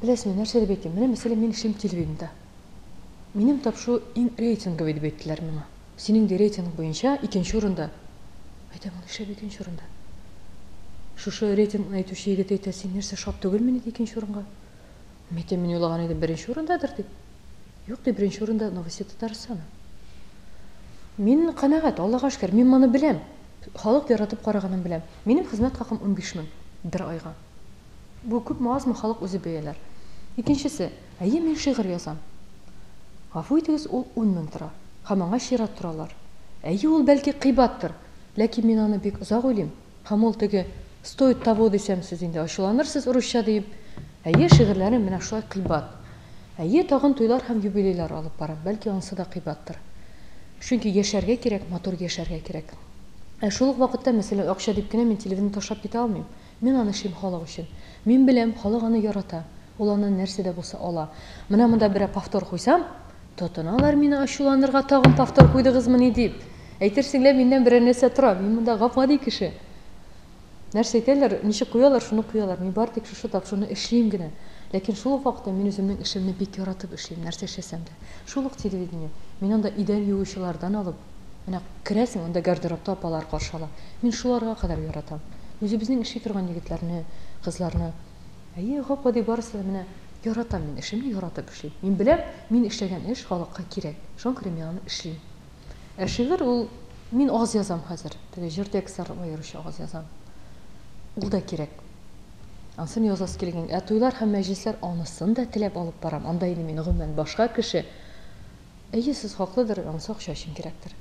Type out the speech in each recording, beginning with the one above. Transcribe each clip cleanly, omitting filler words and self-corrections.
Беләсезме, нәрсә дип әйтим? Менә, мәсәлән, мин эшлим телевидениедә. Минем тапшыру иң рейтинговый дип әйттеләр миңа. Синең ди рейтинг буенча икенче урында. Әйтәм, ул нишләп икенче урында? Шушы рейтингны әйтүче егет әйтә, син нәрсә, шат түгелмени ди икенче урынга? Мин әйтәм, мин уйлаган идем, беренче урындадыр дип. Юк ди, беренче урында Новости Татарстана. Мин канәгать, Аллага шөкер, мин моны беләм. Халык яратып караганын беләм. Минем хезмәт хакым 15 мең бер айга. Бу күпме азмы, халык үзе бәяләр. Икенчесе, әйе, мин шигырь язам. Гафу итегез, ул 10 мең тора. Һәм аңа чират торалар. Әйе, ул бәлки кыйбаттыр, ләкин мин аны бик озак уйлыйм. Һәм ул теге стоит того дисәм, сез инде ачуланырсыз урысча диеп. Әйе, шигырьләрем менә шулай кыйбат. Әйе, тагын туйлар һәм юбилейлар алып барам, бәлки анысы да кыйбаттыр. Чөнки яшәргә кирәк, матур яшәргә кирәк. Ә шул ук вакытта, мәсәлән, акча дип кенә мин телевидение ташлап китә алмыйм. Мин аны эшлим халык өчен. Мин беләм, халык аны ярата. Ул аннан нәрсә дә булса ала. Менә монда берәр повтор куйсам, тотыналар мине ачуланырга, тагын повтор куйдыгызмыни дип. Әйтерсең лә миннән берәр нәрсә тора. Мин монда гап-гади кеше. Нәрсә әйтәләр, ничек куялар, шуны куялар. Мин бары тик шушы тапшыруны эшлим генә. Ләкин шул ук вакытта мин үземнең эшемне бик яратып эшлим, нәрсә эшләсәм дә. Шул ук телевидение. Мин анда идән юучылардан алып, менә керәсең, анда гардеробта апалар каршы ала. Мин шуларга кадәр яратам. Үзебезнең эшли торган егетләрне, кызларны. Әйе, гап-гади барысы да менә яратам мин, эшемне яратып эшлим. Мин беләм, мин эшләгән эш халыкка кирәк. Шуңа күрә мин аны эшлим. Ә шигырь ул, мин аз язам хәзер. Теге җыр текстларын аеруча аз язам. Ул да кирәк. Ансын язасы килгән. Ә туйлар һәм мәҗлесләр анысын да теләп алып барам. Анда инде мин гомумән башка кеше. Әйе, сез хаклыдыр, анысы акча өчен кирәктер.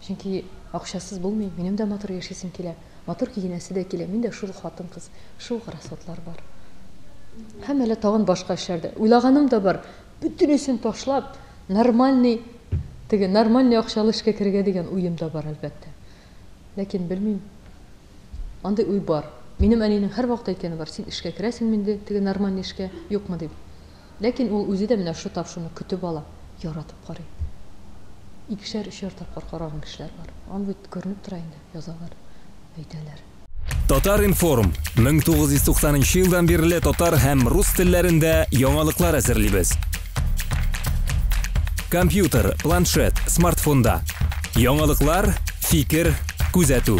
Чөнки акчасыз булмый. Минем дә матур яшисем килә. Матур киенәсе дә килә. Мин дә шул хатын-кыз, шул ук расходлар бар. Һәм әле тагын башка эшләр дә. Уйлаганым да бар. Бөтенесен ташлап, нормальный, теге нормальный акчалы эшкә керергә дигән уем да бар, әлбәттә. Ләкин белмим. Андый уй бар. Минем әнинең һәрвакыт әйткәне бар, син эшкә керәсеңме инде, теге нормальный эшкә, юкмы дип. Ләкин ул үзе дә менә шушы тапшыруны көтеп ала, яратып карый. Икешәр, өчәр тапкыр караган кешеләр бар. Аны бит күренеп тора инде, язалар, әйтәләр. Татар-информ, 1990 нчы елдан бирле татар һәм рус телләрендә яңалыклар әзерлибез. Компьютер, планшет, смартфонда. Яңалыклар, фикер, күзәтү.